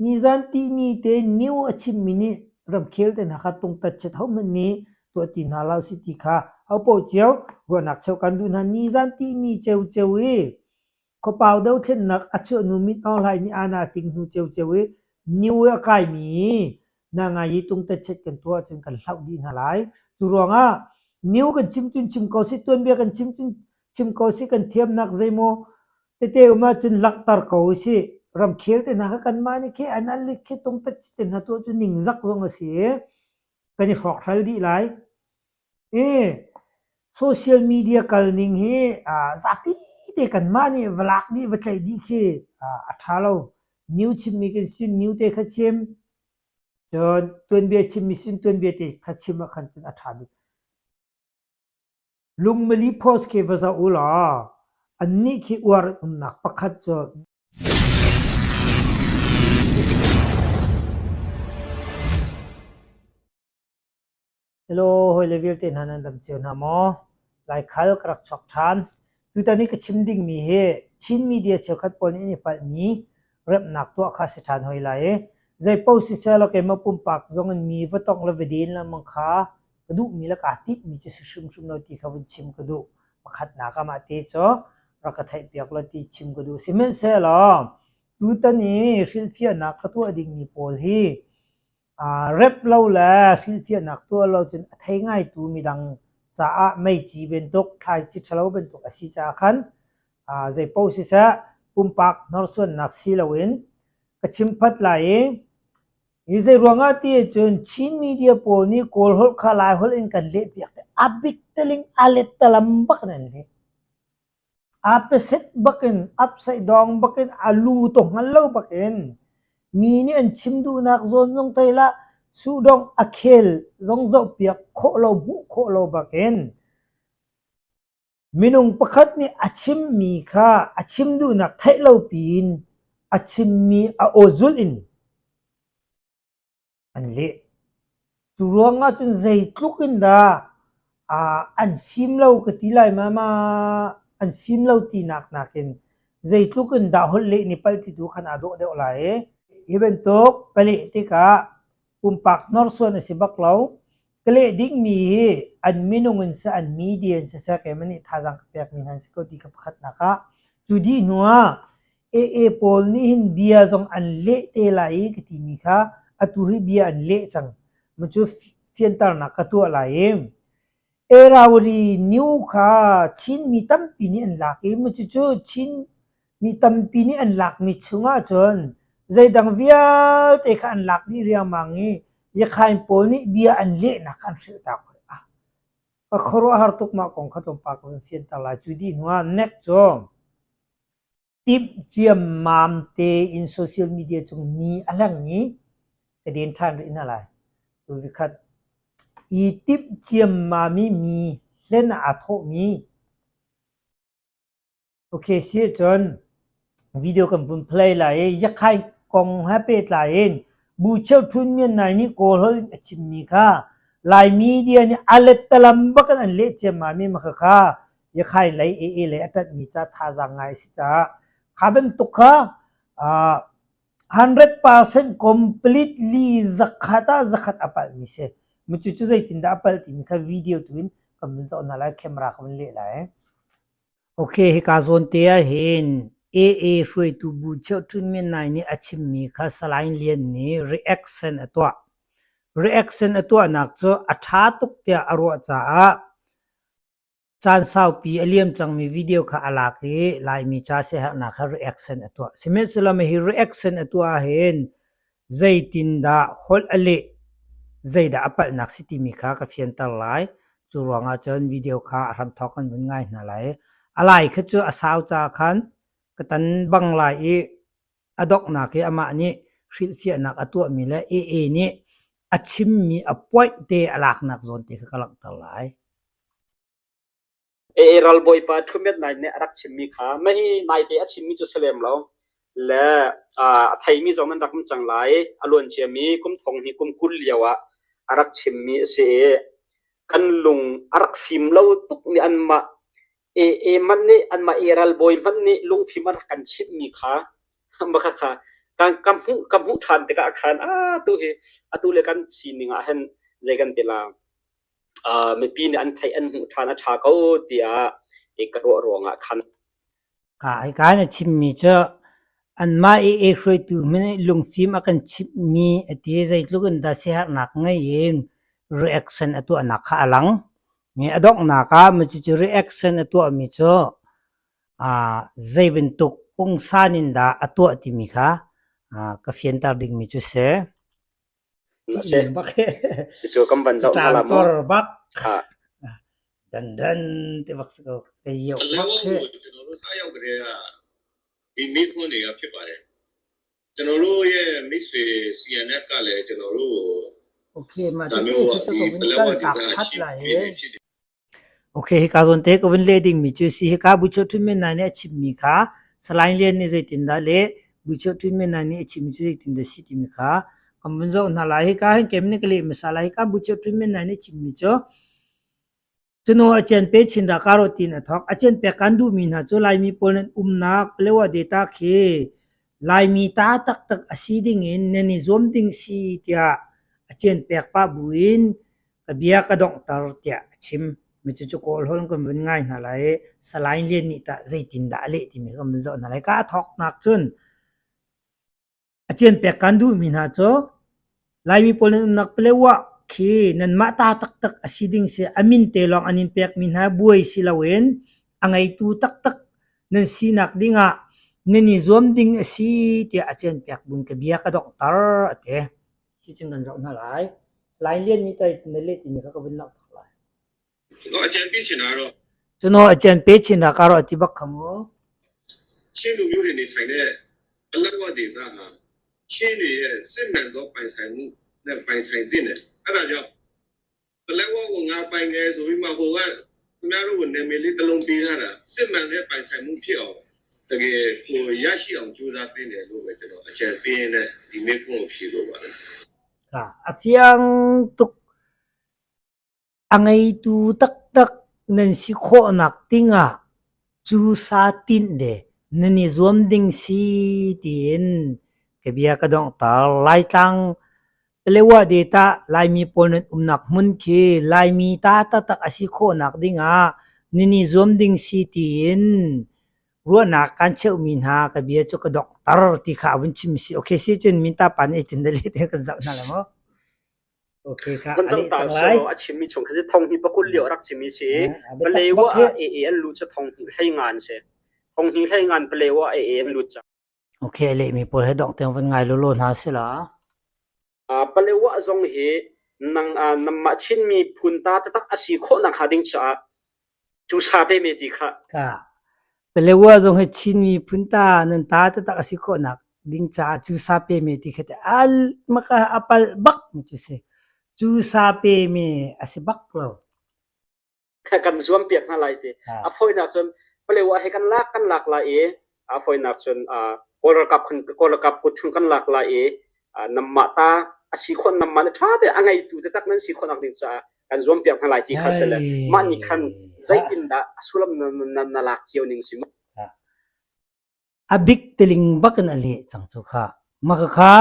Nizan tihni te new a chimmi nih ramkhel te hna kha tungtat chiat hohmanh nih tuah ti hna lo si ti kha hopaoh cio ruahnak cheuh kan duh hna. Nizan tihni ceuceu i khuapau dothlennak a chuah hnu Min Aung Hlaing nih aana a ting hnu ceuceu i new i a kaimi na ngai i tungtat chiat kan tuah ahcun kan hloh dih hna lai. Cu ruangah new kan chim cun chim ko sih, tuanbia kan chim cun chim ko sih, kan thiamnak zeimaw tete um ahcun langhter ko usih. Ramkhel te hna kha kanmah nih khi an al khi tungtat te hna tuah cu ningzak zong a si i kan i hrawkhral dih lai. I social media kal ning hi zapi te kanmah nih va lak dih va tlaih dih khi a ṭha lo. New chimmi kan si new te kha chim. Cun tuanbia chimmi sin tuanbia te kha chim ah khan cun a ṭha bik. Lungmili post khi va zoh u law annih khi uar an umnak pakhat cu Hello, hawile vialte hna nan dam cio hna maw? Laikhal ka rak chuak ṭhan. Tutan i ka chim dingmi hi Chin media cheukhat pawl nih an i palhmi remhnak tuah kha si ṭhan hoi lai i zeipaoh siseh law keimah pumpak zong in mi va tongh le va den lengmang kha ka duhmi le kaa tinhmi cu si hrimhrim lo ti kha vun chim ka duh. Pakhatnak ah mah te cu rak ka theihpiak law ti chim ka duh. Sihmanhsehlaw tutan i hrilhfiahnak ka tuah dingmi pawl hi aa rep lo le hrilhfiahnak tuah lo cun a thei ngaitu midang caah meici bantuk, thlaici ṭhalo bantuk a si caah khan aa zeipaoh siseh pumpak hnorsuannak si loin ka chimphat lai i Hi zeiruangah ti ahcun Chin media pawl nih Kawl holh kha Lai holh in kan lehpiak te a bik teling a lettalam bak in an leh. Aa peset bak in, upside down bak in, a lu to hngal lo bak in mi nih an chim duhnak zawn zong thei hlah, suhdong a khel zong zohpiak khawh lo, hmuh khawh lo bak in Minung pakhat nih a chimmi kha a chim duhnak theih lo piin a chimmi a aw zulh in an leh. Cu ruangah cun zeitluk in dah an sim lo ka ti lai ma ma an sim lo tinak nakin zeitluk in dah holh leh nih palh ti tu khan aa dawh deuh lai i hi bantuk ka leh tikah pumpak hnorsuan a si bak lo. Ka leh dingmi hi an minung in seh an media in siseh keimah nih thazaang ka pekmi hna an si ko ti kha pakhatnak ah. Cu dih hnu ah AA pawl nih hin bia zong an leh te lai i ka timi kha atu hi bia an leh cang. Cu fianternak ka tuah lai i Erawri new kha Chin mi tampi nih an lak i cucu Chin mi tampi nih an lakmi chungah cun zeidang vialte kha an lak dih riangmang i Yakhain pawl nih bia an lehnak kha an hrilhtak hoi. Ah, ka khuaruahhar tuk mah kong kha tlawmpal ka vun fianter lai. Cu dih hnuah nek cu timh ciammam tein social media cung mi a hlengmi ka den ṭhan rih hna lai. Tu vikhat i timh ciammam i mi hlen ah aa thawhmi Okay si ahcun video kan vun play lai i Yakhai kong he pehtlai in Bu Cheu Htun Myint Nai nih Kawl holh in a chimmi kha Lai media nih a lettalam bak in an leh ciammam i mah kha Yakhai lei AA lei a ṭanhmi ca thazaang ngai a si caah kha bantuk kha uh, 100% completely zakhat ah zakhat a palhmi si. Cu cu zeitindah a palh timi kha video tu in kan vun zoh hna lai, camera ka vun leh lai. Ok, hika zawn te ah hin AA hruaitu Bu Cheu Htun Myint Nai nih a chimmi kha Salai Lian nih reaction a tuah. Reaction a tuahnak cu a ṭha tuk tiah a ruah caah caan saupi a liam cangmi video kha a lak i Laimi ca siaherhnak kha reaction a tuah. Sihmanhsehlaw hi reaction a tuah ahhin zeitindah holh a leh, zeidah a palhnak si timi kha ka fianter lai. Cu ruangah cun video kha a hramthawk kan vun ngai hna lai. A lai kha cu a sau ca khan ka tan bang lai i a donghnak i amah nih hrilhfiahnak a tuahmi le AA nih a chimmi a point te a laknak zawn te kha ka langhter lai. AA ralbawipa Htun Myint Naing nih a rak chimmi kha mah hi naite a chimmi cu si lem lo le a theimi zong nan rak um cang lai. A luan ciami kum thong hnih kum 20 lio ah a rak chimmi a si i kan lung a rak fim lo tuk nih anmah AA hmanh nih anmah AA ralbawi hmanh nih lungfim an rak kan chimhmi kha mah khakha. Ka hmuh ṭhan tikah khan atu hi atu le kan sining ah hin zei kan ti la, mipi nih an theih an hmuh ṭhan a ṭha ko tiah ka ruah ruangah khan. Hika na chimmi cu anmah i hruaitu hmanh nih lungfim a kan chimhmi a ti. Zeitluk in dah siaherhnak ngei in reaction a tuahnak kha a lang. A donghnak ah cucu reaction a tuahmi cu zei bantuk pungsan in dah a tuah timi kha ka fianter dingmi cu si. Si. Cucu kan van zoh hna la mu. Bak. Dan dan te bak si ko. Kei yoh bak ကျွန်တော်တို့စရောက်ကလေးကဒီမိခွန်းတွေကဖြစ်ပါတယ်ကျွန်တော်တို့ရဲ့မိတ်ဆွေ CNF ကလည်းကျွန်တော်တို့ Okay, ma ဒါ te မျိုး te ဒီ ko vun ပလက် kal ဝဒေ tak သ that ရှိ lai ပြည် he. နေဖြစ်တယ် Okay, hika zawn te ka vun leh dingmi cu si. Hika Buchoh Htun Myint Naing nih a chimmi kha Salai Lian nih zeitindah le Buchoh Htun Myint Naing nih a chimmi cu zeitindah si timi kha kan vun zoh hna lai. Hika hin kem nih ka leh hmasa lai. Hika Buchoh Htun Myint Naing nih a chimmi cu Cuno a cian pe chin dah kaa ruat tiin a thawk. A cian pek kan duhmi hna cu Laimi pawl nan umnak Palewa data khi Laimi ta taktak a si dingin nan i zuam ding si tiah a cian pek pah buin ka bia ka donghter tiah a chim. Cucu Kawl holh kan vun ngai hna lai i Salai Lian nih tah zeitindah a leh timi kan vun zoh hna lai. Ka a thawknak cun A cianpek kan duhmi hna cu Laimi pawl nan umnak Palewa khi nanmah ta taktak a si ding si a min te lawng an in pekmi hna buai si loin a ngeitu taktak nan sinak dingah nan i zuam ding a si tiah a cianpek buin ka bia ka donghter a ti. Sicun kan zoh hna lai. Salai Lian nih tai na leh timi kha ka vun langhter lai. ကျွန်တော်အကြံပေးချင်တာတော့ ကျွန်တော်အကြံပေးချင်တာကတော့ဒီဘက်ခမို့ ချင်းလူမျိုးတွေနေထိုင်တဲ့ပလက်ဝဒေသဟာချင်းတွေရဲ့စစ်မှန်သောပိုင်ဆိုင်မှုနဲ့ပိုင်ဆိုင်တဲ့တယ်အဲ့ဒါကြောင့်ပလက်ဝကိုငါပိုင်တယ်ဆိုပြီးမှဟိုကခင်ဗျားတို့ကိုနာမည်လေးတစ်လုံးပေးထားတာစစ်မှန်တဲ့ပိုင်ဆိုင်မှုဖြစ်အောင်တကယ်ကိုရရှိအောင်ကြိုးစားသင့်တယ်လို့ပဲကျွန်တော်အကြံပေးရင်းနဲ့ဒီမေးခွန်းကိုဖြေလို့ပါတယ် A fiang tuk A ngeitu taktak nan si khawhnak dingah cu sa tinh le nan i zuam ding si tiin ka bia ka donghter. Laitlang Palewa data Laimi pawl nan umnak hmun khi Laimi ta taktak a si khawhnak dingah nan i zuam ding si tiin ruahnak kan cheuhmi hna ka bia cu ka donghter ti kha a vun chim si. Okay, si cun minta pa nih tin le te kan zoh hna lai maw? Okay, kha Kan a leh zoh ta cang lai. selaw a chimmi chung kha cu thong hi pakul lio a rak chimmi si i Biatak Palewa bak hi. ah AA an lut cu thong hnih hlei nga an si. Thong hnih hlei ngan Palewa ah AA an lut cang. Okay, a lehmi pawl he dongh tiang van ngai lawlaw hna sih la. Palewa zong hi nang namah Chinmi phun ta taktak a si khawh nakhnga ding caah cu sa pe me ti kha. Ka Palewa zong hi Chin miphun ta nan ta taktak a si khawhnak ding caah cu sa pe me ti kha te al maka a pal bak mi cu si. Cu sa pe me a si bak lo. Kan zuam piak hna lai ti. A fawinak cun Palewa he kan lak lai i a fawinak cun Kawl ralkap Kawl ralkap kut chung kan lak lai i namah ta a si khawh namah le ṭha te a ngeitu taktak nan si khawhnak ding caah kan zuam piak hna lai ti kha si le mah nih khan zeitindah a sullam na lak cio ning si A bik tiling bak in a leh cang cu kha. Mah khakha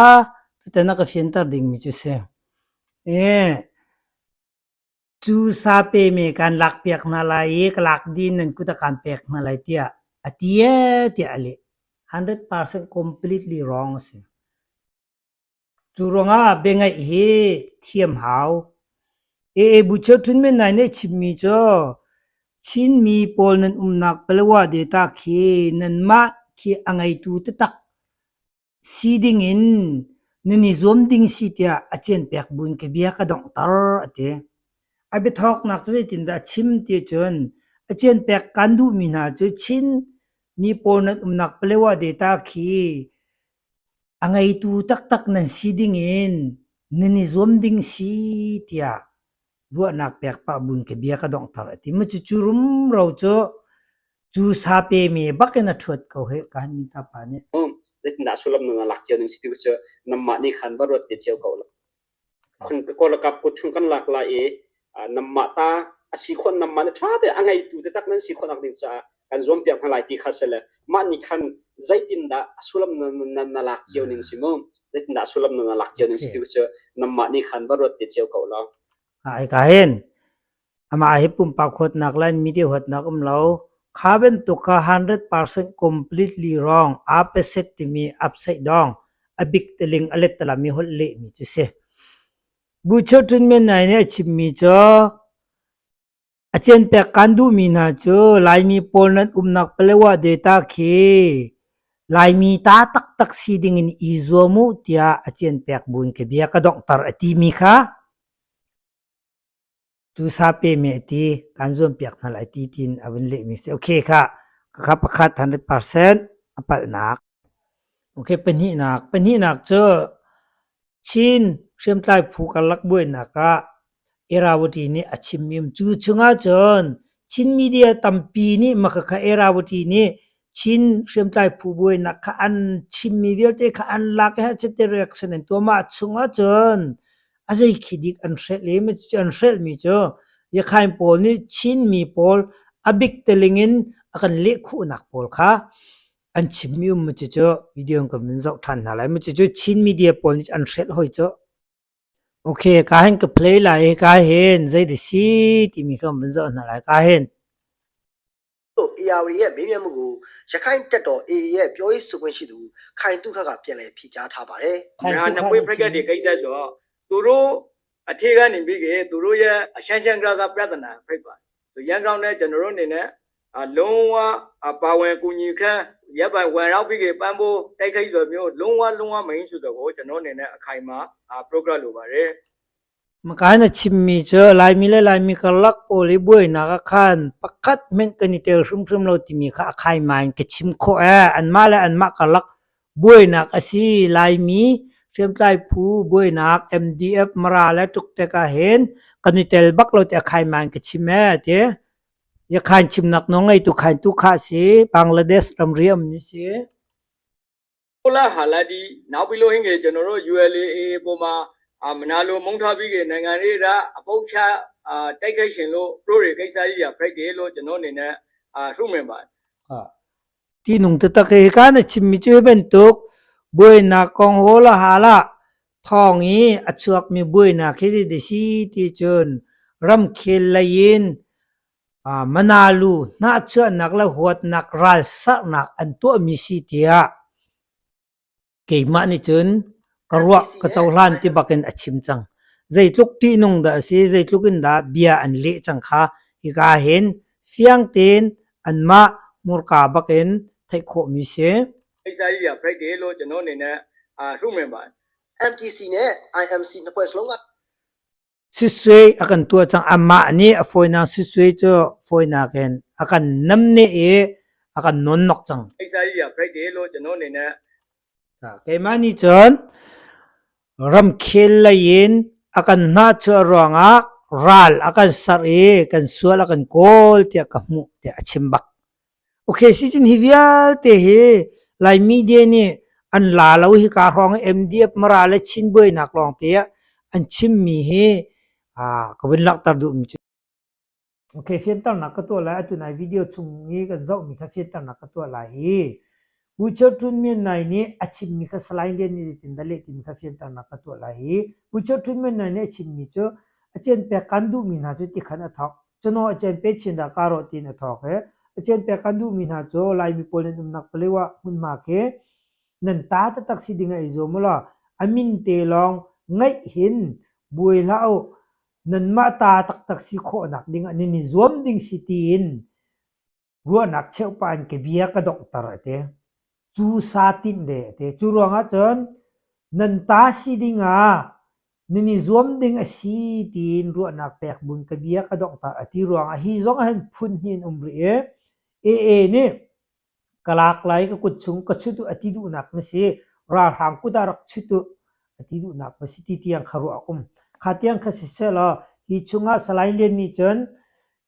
tutan a ka fianter dingmi cu si. Cu sa pe me kan lakpiak hna lai i ka lak dih nan kut a kan pek hna lai tiah a ti ee tiah a leh. 100% completely wrong a si. Cu ruangah biangaih hi thiam hau. AA Bu Chiu Htun Men Nai nih a chimmi cu Chinmi pawl nan umnak Palawa data khi nanmah khi a ngeitu taktak si dingin nan i zuam ding si tiah a cianpek buin ka bia ka donghter a ti. A biathawknak cu zeitindah a chim ti cun a cianpek kan duhmi hna cu Chin mi pawl nan umnak Palawa data khi a ngeitu taktak nan si dingin nan i zuam ding si tiah ruahnak pek pah buin ka bia ka donghter a ti. Ma cucu rumro cu cu sa pe mi bak in a ṭhuat ko hih ka han min ta pa nih. Zeitindah sullam na lak cio ning si ti cu namah nih khan va ruat te cio ko la. Kun Kawlkap kut chung kan lak lai i namah ta A si khawh nam man ṭha te a ngeitu te tak nan si khawhnak ding caah kan zuam piak hna lai ti kha sele mah nih khan zeitindah a sullam na na lak cio ning si mu zeitindah a sullam na na lak cio ning si ti cu namah nih khan va ruat te cio ko lo. Ai ka hin amah hi pumpak huatnak le media huatnak um lo. Kha bantuk kha 100% completely wrong opposite timi upside down a bik teling a let talami holh lehmi cu si. Bu Churchun men nai nih a chimmi cu a cian pek kan duhmi hna cu Laimi pawl nan umnak Palewa data khi Laimi ta taktak si dingin i zuam u tiah a cian pek buin ka bia ka donghter a timi kha Cu sape me a ti, kaan zuampiak hna lai ti tiin a vun lehmi a si. Okay kha, khakha pakhat 100% a palhnak. Okay, pahnihnak. Pahnihnak cu Chin hriamtlai phu karlak buainak ah Irrawaddy nih a chimmi um. Cu chungah cun Chin media tampi nih makhakha Irrawaddy nih Chin hriamtlai phu buainak kha an chimmi vialte kha an lak i hacete reaction an tuah. Mah chungah cun A zei khi dik an hrelh i cucu an hrelhmi cu Yakhain pawl nih Chinmi pawl a bik teling in a kan lehkhuhnak pawl kha an chimmi um mu cucu video in kan vun zoh ṭhan hna lai mu cucu Chin media pawl nih an hrelh hoi cu. Okay, ka hin ka play lai i ka hin zei dah si timi kha kan vun zoh hna lai ka hin. AR ရဲ့မေးမြန်းမှုကိုရခိုင်တပ်တော် AA ရဲ့ပြောရေးဆိုခွင့်ရှိသူခိုင်သုခကပြန်လည်ဖြေကြားထားပါတယ် ခိုင် ငါ သုခ နပွေး နဲ့ ပြက်ကတွေကိစ္စဆိုတော့သူတို့အထေကနေပြီးကေသူတို့ရဲ့အရှမ်းရှမ်းကကပြဿနာဖိတ်ပါဆိုရန်ကောင်နဲ့ကျွန်တော်တို့အနေနဲ့အလုံးဝအပါဝင်ကူညီခန့်ရပ်ပိုင်ဝင်ရောက်ပြီးကေပန်းဖို့တိုက်ခိုက်ဆိုမျိုးလုံးဝလုံးဝမင်းဆိုတော့ကိုကျွန်တော်အနေနဲ့အခိုင်အမာ program လိုပါတယ် Maka na chimmi cu Laimi le Laimi karlak pawl i buainak ah khan pakhat hmanh kan i tel hrimhrim lo timi kha a khaimai in ka chim khawh ee. Anmah le anmah karlak buainak a si. Laimi hriamtlai phu buainak MDF Mara le Tuktek ah hin kan i tel bak lo ti a khaimai in ka chim ee ti. Yakhain chimnak nawl ngeitu khain tu kha a si. Bangladesh ramri a ummi si. ဟုတ်လာဟာလာဒီနောက်ပြီးလို့ဟင်းကေကျွန်တော်တို့ ULA ပေါ်မှာအာမနာလိုမုန်းထားပြီးကေနိုင်ငံတွေကအပုတ်ချအာတိုက်ခိုက်ရှင်လို့ pro တွေကိစ္စကြီးတွေဖိတ်တယ်လို့ကျွန်တော်အနေနဲ့အာထုမြင်ပါတယ် Tinung taktak hi hika na chimmi cu hi bantuk buainak kong hawl a hal ah thawng i a chuakmi buainak hi zeidah si ti cun ramkhel lei in Manalu hnahchuahnak le huatnak ralsarhnak an tuahmi si tiah keimah nih cun ka ruah ka cohlan ti bakin a chim cang. Zeitluk ṭihnung dah a si, zeitluk in dah bia an leh cang kha hika hin fiang tein anmah hmurka bakin theih khawhmi si. ကိစ္စကြီးတွေကဖိတ်တယ်လို့ကျွန်တော်အနေနဲ့အာထုမြင်ပါတယ် MTC နဲ့ IMC နှစ်ဖွဲ့စလုံးက Sisui a kan tuah cang. Amah nih a fawinak sisui cu fawinak in a kan namneh i a kan nawnnok cang. ကိစ္စကြီးတွေကဖိတ်တယ်လို့ကျွန်တော်အနေနဲ့ Keimah nih cun ramkhel lei in a kan hnahchuah ruangah ral a kan serh i kan sual a kan kawl tiah ka hmuh tiah a chim bak. Okay, si cun hi vialte hi Lai media nih an la lo hi ka hrawng i MDF Mara le Chin buainak lawng te ah an chimmi hi ka vun langhter duhmi cu. Okay, fianternak ka tuah lai. Atu nai video chung i kan zohmi kha fianternak ka tuah lai i Pu Cheu Htun Myint Nai nih a chimmi kha Salai Lian nih zeitindah leh timi kha fianternak ka tuah lai i Pu Cheu Htun Myint Nai nih a chimmi cu a cian pek kan duhmi hna cu tikhan a thawk. Canaw a cian pe chin dah kaa rawh tiin a thawk i a cian pek kan duhmi hna cu Laimi pawl nan umnak paleo ah hmunhma khi nan ta taktak si ding ah i zuam ulaw a min te lawng ngaih hin buai hlah u nanmah ta taktak si khawhnak ding ah nan i zuam ding si tiin ruahnak cheuhpah in ka bia ka donghter a ti. Cu sa tinh ve a ti. Cu ruangah cun nan ta si dingah nan i zuam ding a si tiin ruahnak pek buin ka bia ka donghter a ti ruangah hi zong ah hin phun hnih in um rih i AA nih ka lak lai ka kut chung ka chut u a ti duhnak ma si ralhrang kut ah rak chut u a ti duhnak ma si ti tiang kha ruah a um. Kha tiang kha siseh law hi chungah Salai Lian nih cun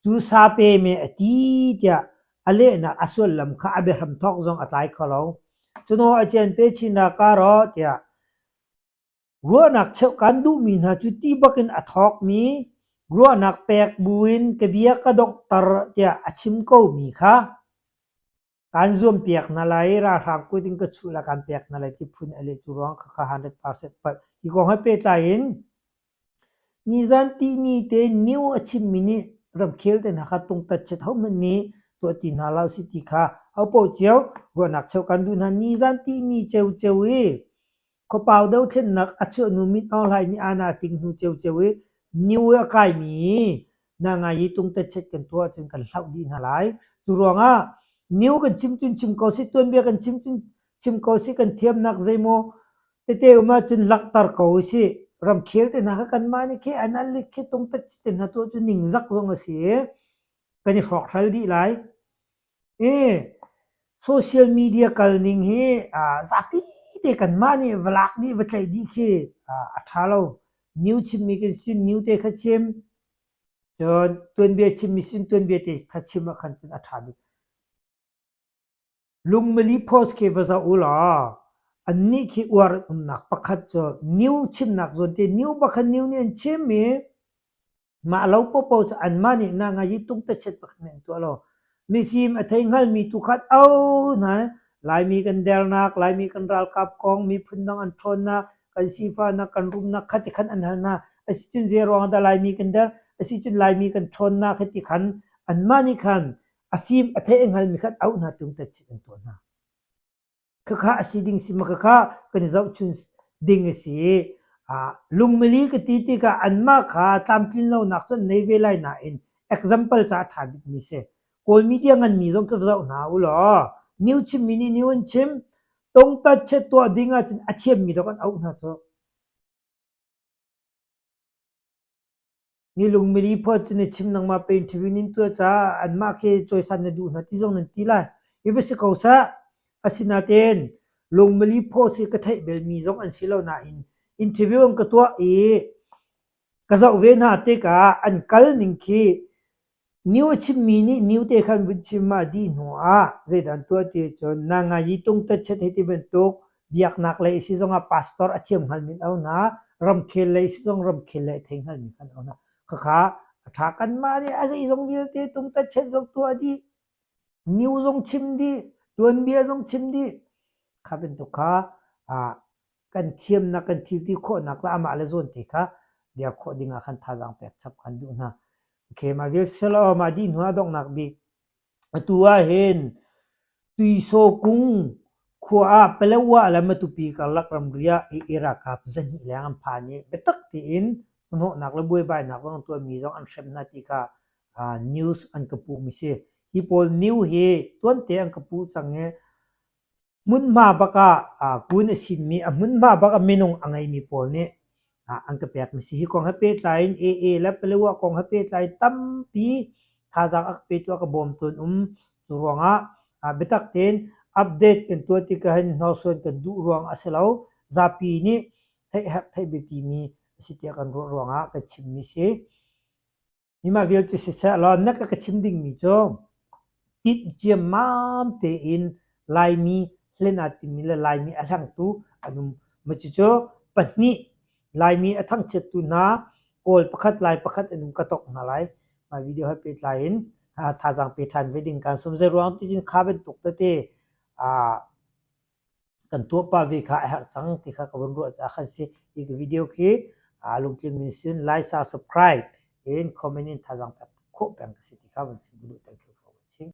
Cu sape me a ti tiah a lehnak a sullam kha a biahram thawk zong a tlai kho lo. Cunaw a cian pe chin dah ka rawh tiah ruahnak cheuh kan duhmi hna cu ti bakin a thawkmi. Ruahnak pek buin ka bia ka donghter tiah a chim komi kha kaan zuampiak hna lai i ralhrang kut in ka chuh lai kaan pek hna lai ti phun a leh cu ruang khakha 100% palh. Hi kong he pehtlai in nizan tihni te new a chimmi nih ramkhel te hna kha tungtat chiat hohmanh nih tuah ti hna lo si ti kha hopaoh cio ruahnak cheuh kan duh hna. Nizan tihni ceuceu i Khuapau dothlennak a chuah hnu Min Aung Hlaing nih aana ting hnu ceuceu i new a kaimi na ngai i tungtetchet kan tuah ahcun kan hloh dih hna lai. Cu ruangah new kan chim cun chim ko sih, tuanbia kan chim cun chim ko sih, kan thiamnak zeimaw tete um ahcun langhter ko usih. Ramkhel te hna kha kanmah nih khi an alik khi tungtetchet te hna tuah cu ningzak zong a si i kan i hrawkhral dih lai. I social media kal ning hi zapi te kanmah nih va lak dih va tlaih dih khi a ṭha lo. New chimmi kan si new te kha chim. Cun tuanbia chimmi sin tuanbia te kha chim ah khan cun a ṭha bik. Lungmili post khi va zoh u law annih khi uar an umnak pakhat cu new chimnak zawn te new bakhan new nih an chim i Mah lo paohpaoh cu anmah nih na ngai i tungtachet pakhat hmanh an tuah lo. Mifim a thei hngalmi tu khat au hna Laimi kan dernak, Laimi kan ralkap kong, miphun dang an ṭhawnnak, kan sifahnak, kan rumnak kha ti khan an hal hna. Asicun zei ruang dah Laimi kan der, asicun Laimi kan ṭhawnnak hi ti khan anmah nih khan a fim a thei a hngalmi khan auh hna tungtachet an tuah hna. Khakha a si ding si ma khakha kan i zohchun ding a si. Lungmili ka ti tikah anmah kha tlamtlin lonak cu an nei ve lai nain example ca a ṭha bikmi si. Kawl media nganmi zong ka va zoh hna u law new chimmi nih new an chim. Tongtat chet tuah ding ahcun a thiammi dawk an auh hna cu. Ni lungmili phawt cu na chim nangmah pe interview nin tuah caah anmah khi cawisan na duh hna ti zong nan ti lai. Hi va si ko seh. Asinain lungmili phawt hi ka theih belmi zong an si lo nain interview an ka tuah i ka zoh ve hna tikah an kal ning khi New a chimmi nih new te khan vun chim ah dih hnu ah zeidah an tuah ti cun na ngai i tung tat hei ti bantuk biaknak lei si zongah pastor a thiam hngalmi an au hna, ramkhel lei si zong ramkhel lei a thei hngalmi kan au hna. Khakha a ṭha kanmah nih a zeizong vialte tung tat zong tuah dih, new zong chim dih, tuanbia zong chim dih. Kha bantuk kha kan thiamnak kan thil ti khawhnak le amah le zawn te kha dir khawh ding ah khan thazaang pek chap kan duh hna. Okay, mah vial selaw mah dih hnu ah donghnak bik atu ah hin Tuisaw kung khua ah Palawa le Matupi karlak ramri ah i ralkap zahnih leng an phan i biatak tein hnawhnak le buaibainak zong an tuahmi zong an hrem hna ti kha news an ka puhmi si. Hi pawl new hi tuante an ka puh cang i Hmunhma bak ah kun a sinmi, a hmunhma bak ah minung a ngeimi pawl nih an ka pekmi si. Hi kong he pehtlai in AA le Palawa kong he pehtlai in tampi thazaang a ka petu, a ka bawmtu an um. Cu ruangah biatak tein update kan tuah tikah hin hnorsuan kan duh ruang a si lo. Zapi nih theih herh, theih biapimi a si tiah kan ruah ruangah kan chimmi si. Mimah vialte siseh law na ka ka chim dingmi cu timh ciammam tein Laimi hlen aa timmi le Laimi a hlengtu an um. Mah cucu pahnih Laimi a thangchiattu hna Kawl pakhat Lai pakhat an um ka tok hna lai. Mah video he pehtlai in thazaang pe ṭhan ve ding kaan sawm. Zeiruang ti cun kha bantuk tete kan tuah pah ve kha a herh cang ti kha ka vun ruah caah khan si. Hi ka video khi aa lungtling min sin like, subscribe in comment in thazaang pek khawh peng ka si ti kha vun chim ka duh. Thank you for watching.